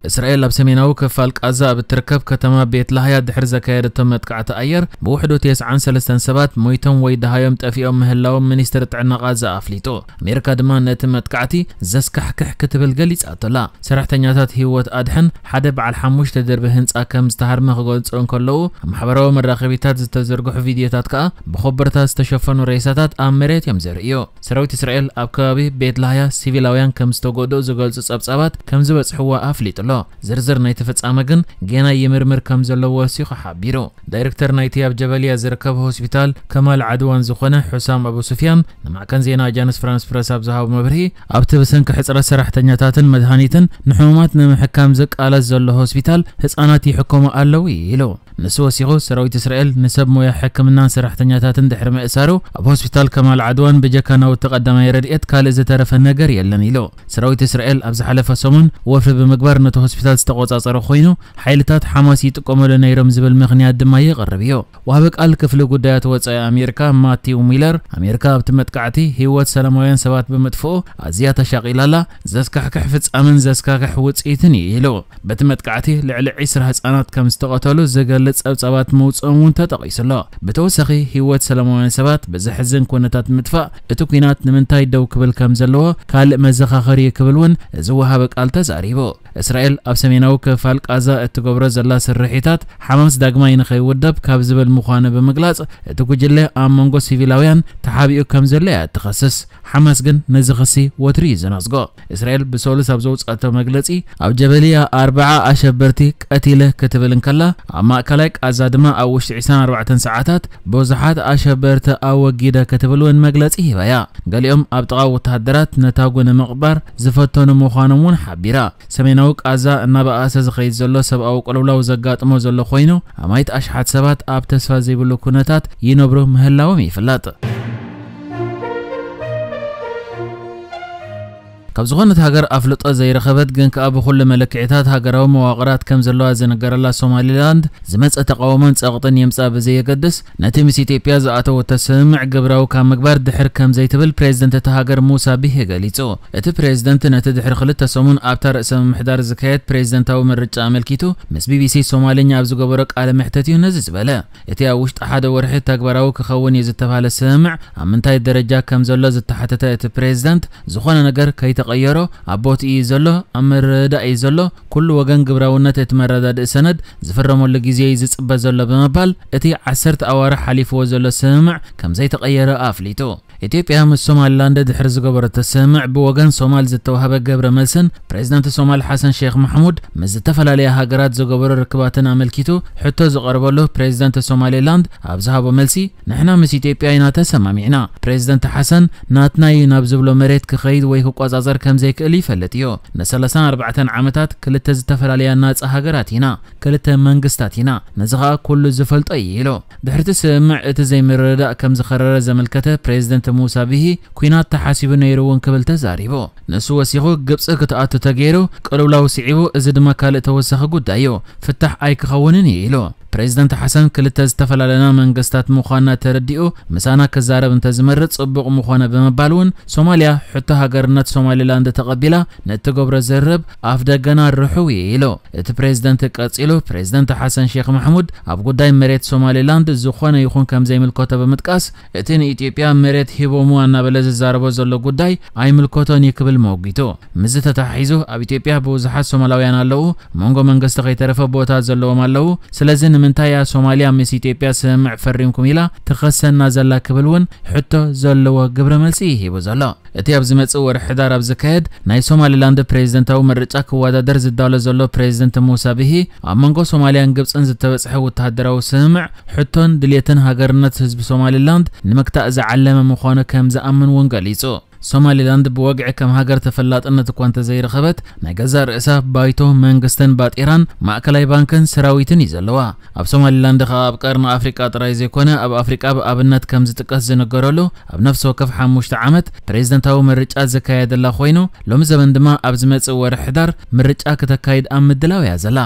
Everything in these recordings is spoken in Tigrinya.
እስራኤል ኣብ ሰሜናዊ ክፋል ቃዛ ኣብ እትርከብ ከተማ ቤት ላህያ ድሕሪ ዘካየደቶ መጥቃዕቲ ኣየር፣ ብውሕዱ ተስዓን ሰለስተን ሰባት ሞይቶም ወይ ደሃዮም ጠፊኦም ምህላዎም ሚኒስትሪ ጥዕና ቃዛ ኣፍሊጡ። ኣሜሪካ ድማ ነቲ መጥቃዕቲ ዘስካሕክሕ ክትብል ገሊጻቶ ኣላ። ሰራሕተኛታት ህይወት ኣድሕን ሓደ በዓል ሓሙሽተ ደርቢ ህንጻ ከም ዝተሃርመ ክገልጹ እንከለዉ፣ ኣብ ማሕበራዊ መራኸቢታት ዝተዘርግሑ ቪድዮታት ከኣ ብኮበርታ ዝተሸፈኑ ሬሳታት ኣብ መሬት እዮም ዘርእዩ። ሰራዊት እስራኤል ኣብ ከባቢ ቤት ላህያ ሲቪላውያን ከም ዝተጎድኡ ዝገልጹ ጸብጻባት ከም ዝበጽሕዎ ኣፍሊጡ ኣሎ። ዝርዝር ናይቲ ፍጻመ ግን ጌና ይምርምር ከም ዘለዎ ወሲኹ ሓቢሩ። ዳይሬክተር ናይቲ ኣብ ጀበልያ ዝርከብ ሆስፒታል ከማል ዓድዋን ዝኾነ ሑሳም ኣቡ ሱፊያን ንማዕከን ዜና ኣጃንስ ፍራንስ ፕረስ ኣብ ዝሃቦ መብርሂ፣ ኣብቲ ብሰንኪ ሕጽረት ሰራሕተኛታትን መድሃኒትን ንሕሙማት ንምሕካም ዝቃለስ ዘሎ ሆስፒታል ህጻናት ይሕከሙ ኣለዉ ኢሉ። ንሱ ወሲኹ፣ ሰራዊት እስራኤል ንሰብ ሞያ ሕክምናን ሰራሕተኛታትን ድሕሪ ምእሳሩ፣ ኣብ ሆስፒታል ከማል ዓድዋን ብጀካ ናውቲ ቀዳማይ ረድኤት ካልእ ዝተረፈ ነገር የለን ኢሉ። ሰራዊት እስራኤል ኣብ ዝሓለፈ ሰሙን ወፍሪ ብምግባር ነቲ ሆስፒታል ዝተቆጻጸረ ኮይኑ፣ ሓይልታት ሓማስ ይጥቀመሉ ነይሮም ዝብል ምኽንያት ድማ የቕርብ እዩ። ወሃቢ ቃል ክፍሊ ጉዳያት ወጻኢ ኣሜሪካ ማቲው ሚለር፣ ኣሜሪካ ኣብቲ መጥቃዕቲ ህይወት ሰላማውያን ሰባት ብምጥፍኡ ኣዝያ ተሻቒላ ኣላ፣ ዘስካሕክሕ ፍጻመን ዘስካሕክሕ ውጽኢትን እዩ ኢሉ። በቲ መጥቃዕቲ ልዕሊ ዕስራ ህጻናት ከም ዝተቐተሉ ዝገልጽ ጸብጻባት ምውጽኦም እውን ተጠቒሱ ኣሎ። ብተወሳኺ ህይወት ሰላማውያን ሰባት ብዘሕዝን ኩነታት ምጥፋእ እቲ ኲናት ንምንታይ ደው ክብል ከም ዘለዎ ካልእ መዘኻኸሪ እዩ ክብል እውን እዚ ወሃቢ ቃል ተዛሪቡ። እስራኤል ኣብ ሰሜናዊ ክፋል ቃዛ እትገብሮ ዘላ ስርሒታት ሓማስ ዳግማይ ንኸይውደብ ካብ ዝብል ምዃኑ ብምግላጽ፣ እቲ ጉጅለ ኣብ መንጎ ሲቪላውያን ተሓቢኡ ከም ዘሎ እያ እትኸስስ። ሓማስ ግን ነዚ ክሲ ወትሩ እዩ ዝነጽጎ። እስራኤል ብሰሉስ ኣብ ዘውጽኣቶ መግለጺ፣ ኣብ ጀበልያ ኣርብዓ ኣሸበርቲ ቀቲለ ክትብል እንከላ፣ ኣብ ማእከላይ ቃዛ ድማ ኣብ ውሽጢ ዕስራን ኣርባዕተን ሰዓታት ብዙሓት ኣሸበርቲ ኣወጊደ ክትብል እውን መግለጺ ሂባ እያ። ገሊኦም ኣብ ጥቓ ወተሃደራት ነታጉ ንምቕባር ዝፈተኑ ምዃኖም እውን ሓቢራ። ሰሜናዊ ቃዛ እናበኣሰ ዝኸይድ ዘሎ ሰብኣዊ ቅልውላው ዘጋጥሞ ዘሎ ኮይኑ፣ ኣማኢት ኣሽሓት ሰባት ኣብ ተስፋ ዘይብሉ ኩነታት ይነብሩ ምህላዎም ይፍለጥ። ካብ ዝኾነት ሃገር ኣፍልጦ ዘይረኸበት ግን ከኣ ብኹሉ መለክዒታት ሃገራዊ መዋቕራት ከም ዘለዋ ዝንገረላ ሶማሊላንድ ዝመጸ ተቓውሞን ጸቕጥን የምጽኣ ብዘየገድስ፣ ነቲ ምስ ኢትዮጵያ ዝኣተወቶ ስምምዕ ግብራዊ ካብ ምግባር ድሕር ከም ዘይትብል ፕሬዝደንት እታ ሃገር ሙሳ ቢሂ ገሊጹ። እቲ ፕሬዝደንት ነቲ ድሕሪ ክልተ ሰሙን ኣብታ ርእሰ ምምሕዳር ዝካየድ ፕሬዝደንታዊ ምርጫ ኣመልኪቱ ምስ ቢቢሲ ሶማልኛ ኣብ ዝገበሮ ቃለ መሕተት እዩ ነዚ ዝበለ። እቲ ኣብ ውሽጢ ሓደ ወርሒ ተግባራዊ ክኸውን እዩ ዝተባህለ ስምምዕ ኣብ ምንታይ ደረጃ ከም ዘሎ ዝተሓተተ እቲ ፕሬዝደንት፣ ዝኾነ ነገር ከይተቐየሮ ኣብ ቦትኡ እዩ ዘሎ፣ ኣብ ምርድዳእ እዩ ዘሎ፣ ኩሉ ወገን ግብራውነት እቲ መረዳድኢ ሰነድ ዝፍረመሉ ግዜ እዩ ዝጽበ ዘሎ ብምባል፣ እቲ ዓሰርተ ኣዋርሕ ሓሊፍዎ ዘሎ ስምምዕ ከም ዘይተቐየረ ኣፍሊጡ። ኢትዮጵያ ምስ ሶማሊላንድ ድሕሪ ዝገበረቶ ስምምዕ ብወገን ሶማል ዝተዋህበ ግብረ መልስን ፕሬዝደንት ሶማል ሓሰን ሼክ ማሕሙድ ምስ ዝተፈላለያ ሃገራት ዝገበሮ ርክባትን ኣመልኪቱ ሕቶ ዝቐረበሉ ፕሬዝደንት ሶማሊላንድ ኣብ ዝሃቦ መልሲ፣ ንሕና ምስ ኢትዮጵያ ኢና ተሰማሚዕና። ፕሬዝደንት ሓሰን ናትና እዩ ናብ ዝብሎ መሬት ክኸይድ ወይ ክቆጻጸር ከም ዘይክእል ይፈልጥ እዩ። ን ሰላሳን ኣርባዕተን ዓመታት ክልተ ዝተፈላለያ ናጻ ሃገራት ኢና፣ ክልተ መንግስታት ኢና። ነዚ ኸኣ ኩሉ ዝፈልጦ እዩ ኢሉ። ድሕሪ እቲ ስምምዕ እቲ ዘይምርድዳእ ከም ዝኸረረ ዘመልከተ ፕሬዝደንት ሙሳ ቢሂ፣ ኲናት ተሓሲቡ ነይሩ እውን ክብል ተዛሪቡ። ንሱ ወሲኹ፣ ግብጺ ክትኣቱ ተገይሩ፣ ቅልውላው ስዒቡ፣ እዚ ድማ ካልእ ተወሳኺ ጉዳይ እዩ። ፍታሕ ኣይክኸውንን እዩ ኢሉ። ፕሬዝደንት ሓሰን ክልተ ዝተፈላለና መንግስታት ምዃንና ተረዲኡ ምሳና ክዛረብ እንተዝመርጽ ጽቡቕ ምኾነ ብምባል እውን ሶማልያ ሕቶ ሃገርነት ሶማሊላንድ ተቐቢላ ንእትገብሮ ዝርርብ ኣፍ ደገና ርሑው እዩ ኢሉ። እቲ ፕሬዝደንት ቀጺሉ ፕሬዝደንት ሓሰን ሼክ ማሕሙድ ኣብ ጉዳይ መሬት ሶማሊላንድ ዝኾነ ይኹን ከም ዘይምልከቶ ብምጥቃስ እቲ ንኢትዮጵያ መሬት ሂቦምዋ እናበለ ዝዛረቦ ዘሎ ጉዳይ ኣይምልከቶን እዩ ክብል መወጊቱ። ምስዚ ተተሓሒዙ ኣብ ኢትዮጵያ ብዙሓት ሶማላውያን ኣለዉ፣ መንጎ መንግስቲ ከይተረፈ ቦታ ዘለዎም ኣለዉ። ስለዚ ንምንታይ እያ ሶማልያ ምስ ኢትዮጵያ ስምምዕ ፈሪምኩም ኢላ ትኸሰና ዘላ ክብል እውን ሕቶ ዘለዎ ግብረ መልሲ ሂቡ ዘሎ። እቲ ኣብ ዝመጽእ ወርሒ ሕዳር ኣብ ዝካየድ ናይ ሶማሊላንድ ፕሬዝደንታዊ ምርጫ ክወዳደር ዝዳሎ ዘሎ ፕሬዝደንት ሙሳ ቢሂ ኣብ መንጎ ሶማልያን ግብጽን ዝተበጽሐ ወተሃደራዊ ስምምዕ ሕቶን ድልየትን ሃገርነት ህዝቢ ሶማሊላንድ ንምግታእ ዝዓለመ ምዃኑ ከም ዝኣምን እውን ገሊጹ። ሶማሊላንድ ብወግዒ ከም ሃገር ተፈላጥነት እኳ እንተዘይረኸበት፣ ናይ ገዛእ ርእሳ ባይቶ፣ መንግስትን ባጤራን ማእከላይ ባንክን ሰራዊትን እዩ ዘለዋ። ኣብ ሶማሊላንድ ኸኣ ኣብ ቀርኒ ኣፍሪቃ ጥራይ ዘይኮነ፣ ኣብ ኣፍሪቃ ብኣብነት ከም ዝጥቀስ ዝንገረሉ ኣብ ነፍሲ ወከፍ ሓሙሽተ ዓመት ፕሬዝደንታዊ ምርጫ ዝካየደላ ኮይኑ፣ ሎሚ ዘበን ድማ ኣብ ዝመጽእ ወርሒ ሕዳር ምርጫ ክተካይድ ኣብ ምድላው እያ ዘላ።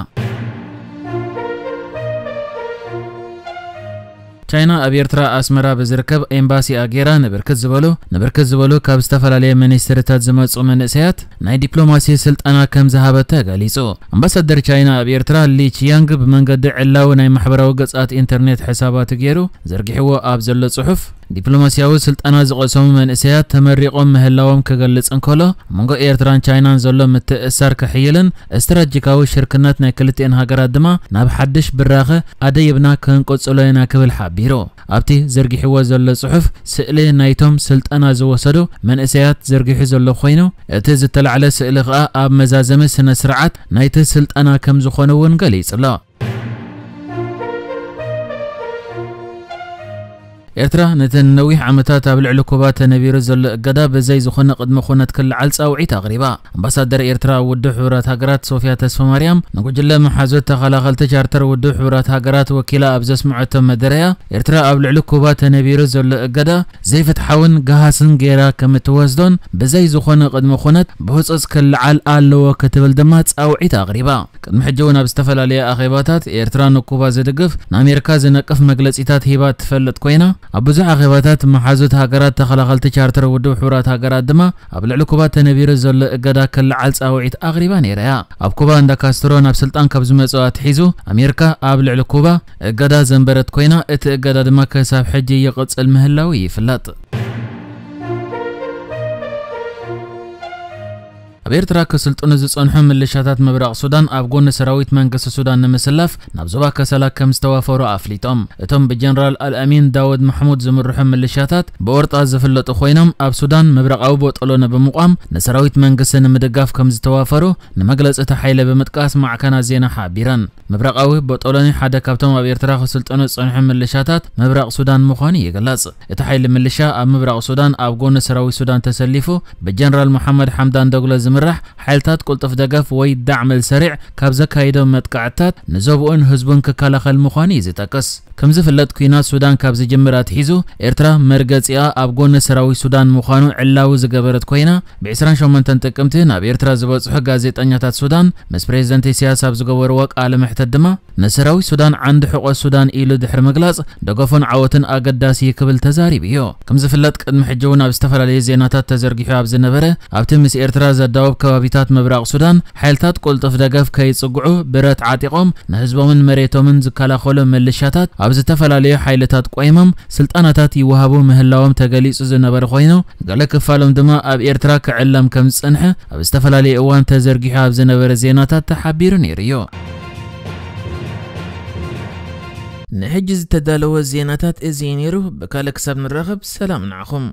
ቻይና ኣብ ኤርትራ ኣስመራ ብዝርከብ ኤምባሲኣ ገይራ ንብርክት ዝበሉ ንብርክት ዝበሉ ካብ ዝተፈላለየ ሚኒስትሪታት ዝመጹ መንእሰያት ናይ ዲፕሎማሲ ስልጠና ከም ዝሃበት ተገሊጹ። ኣምባሳደር ቻይና ኣብ ኤርትራ ሊ ቺያንግ ብመንገዲ ዕላዊ ናይ ማሕበራዊ ገጻት ኢንተርኔት ሕሳባቱ ገይሩ ዘርጊሕዎ ኣብ ዘሎ ጽሑፍ፣ ዲፕሎማሲያዊ ስልጠና ዝቐሰሙ መንእሰያት ተመሪቖም ምህላዎም ክገልጽ እንከሎ፣ ኣብ መንጎ ኤርትራን ቻይናን ዘሎ ምትእስሳር ክሕይልን ስትራቴጂካዊ ሽርክነት ናይ ክልቲኤን ሃገራት ድማ ናብ ሓድሽ ብራኸ ኣደይብና ክንቅጽሎ ኢና ክብል ሓቢሩ። ኣብቲ ዘርጊሕዎ ዘሎ ጽሑፍ፣ ስእሊ ናይቶም ስልጠና ዝወሰዱ መንእሰያት ዘርጊሑ ዘሎ ኮይኑ፣ እቲ ዝተላዕለ ስእሊ ከኣ ኣብ መዛዘሚ ስነ ስርዓት ናይቲ ስልጠና ከም ዝኾነ እውን ገሊጹ ኣሎ። ኤርትራ ነቲ ንነዊሕ ዓመታት ኣብ ልዕሊ ኩባ ተነቢሩ ዘሎ እገዳ ብዘይ ዝኾነ ቅድመ ኩነት ክልዓል ጻውዒት ኣቕሪባ። ኣምባሳደር ኤርትራ ኣብ ውድብ ሕቡራት ሃገራት ሶፍያ ተስፋማርያም ንጉጅለ መሓዙት ተኸላኸልቲ ቻርተር ውድብ ሕቡራት ሃገራት ወኪላ ኣብ ዘስምዐቶ መደረያ፣ ኤርትራ ኣብ ልዕሊ ኩባ ተነቢሩ ዘሎ እገዳ ዘይፍትሓውን ገሃስን ገይራ ከም እትወስዶን ብዘይ ዝኾነ ቅድመ ኩነት ብህጹጽ ክልዓል ኣለዎ ክትብል ድማ ጻውዒት ኣቕሪባ። ቅድሚ ሕጂ እውን ኣብ ዝተፈላለየ ኣኼባታት ኤርትራ ንኩባ ዝድግፍ ንኣሜሪካ ዝነቅፍ መግለጺታት ሂባ ትፈልጥ ኮይና፣ ኣብ ብዙሕ ኣኼባታት መሓዙት ሃገራት ተኸላኸልቲ ቻርተር ውድብ ሕቡራት ሃገራት ድማ ኣብ ልዕሊ ኩባ ተነቢሩ ዘሎ እገዳ ክልዓል ጻውዒት ኣቕሪባ ነይራ እያ። ኣብ ኩባ እንዳ ካስትሮ ናብ ስልጣን ካብ ዝመጹ ኣትሒዙ ኣሜሪካ ኣብ ልዕሊ ኩባ እገዳ ዘንበረት ኮይና፣ እቲ እገዳ ድማ ክሳብ ሕጂ ይቕጽል ምህላዉ ይፍለጥ። ኣብ ኤርትራ ክስልጥኑ ዝጸንሑ ምልሻታት ምብራቕ ሱዳን ኣብ ጎኒ ሰራዊት መንግስቲ ሱዳን ንምስላፍ ናብ ዞባ ከሰላ ከም ዝተዋፈሩ ኣፍሊጦም። እቶም ብጀነራል ኣልኣሚን ዳውድ ማሕሙድ ዝምርሑ ምልሻታት ብኦርጣ ዝፍለጡ ኮይኖም፣ ኣብ ሱዳን ምብራቓዊ ቦጦሎኒ ብምቋም ንሰራዊት መንግስቲ ንምድጋፍ ከም ዝተዋፈሩ ንመግለጺ እቲ ሓይሊ ብምጥቃስ ማዕከናት ዜና ሓቢረን። ምብራቓዊ ቦጦሎኒ ሓደ ካብቶም ኣብ ኤርትራ ክስልጥኑ ዝጸንሑ ምልሻታት ምብራቕ ሱዳን ምዃኑ ይግለጽ። እቲ ሓይሊ ምልሻ ኣብ ምብራቕ ሱዳን ኣብ ጎኒ ሰራዊት ሱዳን ተሰሊፉ፣ ብጀነራል መሓመድ ሓምዳን ዶግሎ ዝምራሕ ሓይልታት ቅልጡፍ ደገፍ ወይ ዳዕም ኣልሰሪዕ ካብ ዘካይዶ መጥቃዕትታት ንዞብኡን ህዝቡን ክከላኸል ምዃኑ እዩ ዝጠቅስ። ከም ዝፍለጥ፣ ኲናት ሱዳን ካብ ዝጅምር ኣትሒዙ፣ ኤርትራ መርገጺኣ ኣብ ጎኒ ሰራዊት ሱዳን ምዃኑ ዕላዊ ዝገበረት ኮይና፣ ብ ዕስራን ሸሞንተን ጥቅምቲ ናብ ኤርትራ ዝበጽሑ ጋዜጠኛታት ሱዳን ምስ ፕሬዝደንት ኢሳያስ ኣብ ዝገበርዎ ቃለ መሕተት ድማ፣ ንሰራዊት ሱዳን ዓንዲ ሕቖ ሱዳን ኢሉ ድሕሪ ምግላጽ፣ ደገፉን ዓወትን ኣገዳሲ እዩ ክብል ተዛሪቡ እዩ። ከም ዝፍለጥ፣ ቅድሚ ሕጂ እውን ኣብ ዝተፈላለዩ ዜናታት ተዘርጊሑ ኣብ ዝነበረ፣ ኣብቲ ምስ ኤርትራ ዘዳውብ ከባቢታት ምብራቕ ሱዳን ሓይልታት ቅልጡፍ ደገፍ ከይጽግዑ ብረት ዓጢቖም ንህዝቦምን መሬቶምን ዝከላኸሉ ምልሻታት ኣብ ዝተፈላለዩ ሓይልታት ቆይሞም ስልጠናታት ይወሃቡ ምህላዎም ተገሊጹ ዝነበረ ኮይኑ፣ ገለ ክፋሎም ድማ ኣብ ኤርትራ ክዕለም ከም ዝጸንሐ ኣብ ዝተፈላለየ እዋን ተዘርጊሑ ኣብ ዝነበረ ዜናታት ተሓቢሩ ነይሩ እዩ። ንሕጂ ዝተዳለወ ዜናታት እዚ እዩ ነይሩ። ብካልእ ክሳብ ንራኸብ ሰላም ንዓኹም።